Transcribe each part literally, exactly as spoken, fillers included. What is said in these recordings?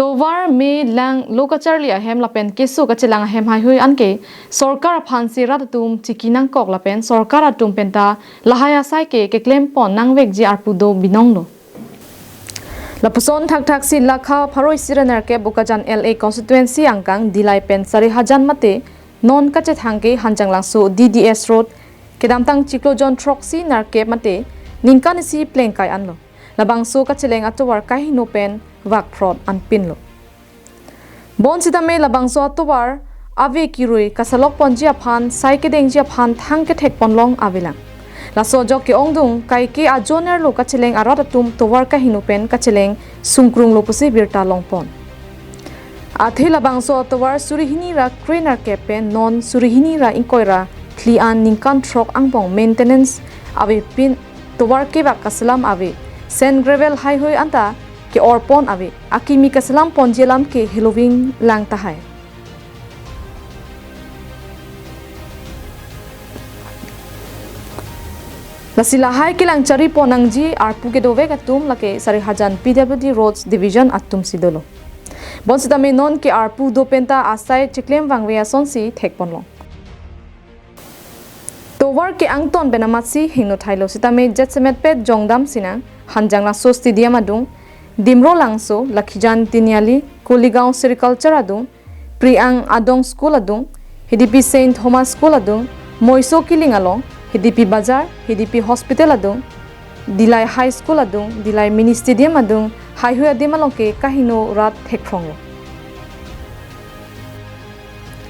Tovar, me, lang, lo kacharli ahem lapen keso kachelang ahem haihui anke sorkar aphansi rat atum chiki nangkok lapen sorkar atum penta lahai asai ke keklem pon nangvekji arpu do binong lo. Lapuson thakthaksi lakha pharo isi ra nerkep Bokajan L A constituency angkang Dillai pen Sarihajan mate non kachethang ke Hanjanglangso D D S Road kedamtang chiklo jon throksi nerkep mate ningkan isi plengkai anlo. Labangso kacheleng atovar kaheno pen vakphrot anpinlo. Bonsitame labangso atovar ave kirui kasalok ponji aphan sai kedengji aphan thang kethek ponlong avelang. Laso ajok ke-ongdung kaike ajonerlo kacheleng arat atum tovar kaheno pen kacheleng sungkrunglo pusi birta longpon. Athe labangso atovar suri hini ra kre nerkep pen non suri hini ra ingkoi ra phli an ningkan throk angbong maintenance avepin tovar kevak kaselam ave, sand gravel haihui anta ke-orpon ave, akimi kaselam ponji alam ke heloving lang tahai. Lasi lahai kelang chari pon nangji arpu kedovek atum lake Sarihajan P W D Roads Division atumsi dolo. Bonsitame non ke arpu do penta asai cheklem vangve asonsi thek ponlong. Tovar ke angton pen amatsi hingno thailo sitame jetsemet pet jongdam sinang, Hanjanglangso Stadium adung, Dimrolangso, Lakhijan Tiniali, Kuligaon Sericulture adung, Priang Adong School adung, Hidipi Saint Thomas School adung, Moiso Kiling along, Hidipi Bazar, Hidipi Hospital adung, Dillai High School adung, Dillai Mini Stadium adung, haihui adim along ke kaheno rat thekphronglo.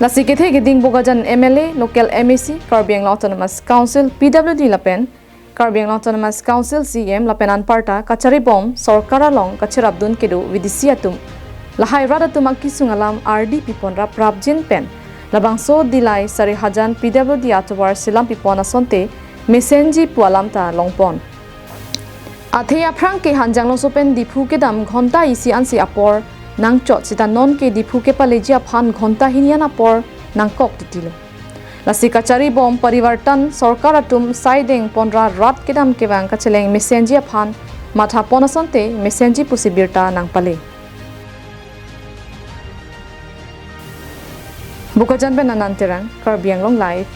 Lasi kethe keding Bokajan M L A, local M A C, Karbi Anglong Autonomous Council, P W D lapen Karbi Anglong Autonomous Council C E M lapen anparta kacharibom sorkar along kacherapdun kedo V D C atum lahai rat atum akisung alam ardi pipon raprapjin pen labangso Dillai Sarihajan P W D atovar selam pipon asonte mesenji pu alam ta longpon. Athe aphrang ke Hanjanglangso pen Diphu kedam ghonta isi ansi apor nangchot sita non ke Diphu kepaleji aphan ghonta hini an apor nangkok titilo. Lasi kacharibom Parivartan sorkar atum sai deng ponra rat kedam kevang kacheleng mesenji aphan matha pon asonte mesenji pusi birta nangpale. Bokajan pen Anand Terang, Karbi Anglong Live,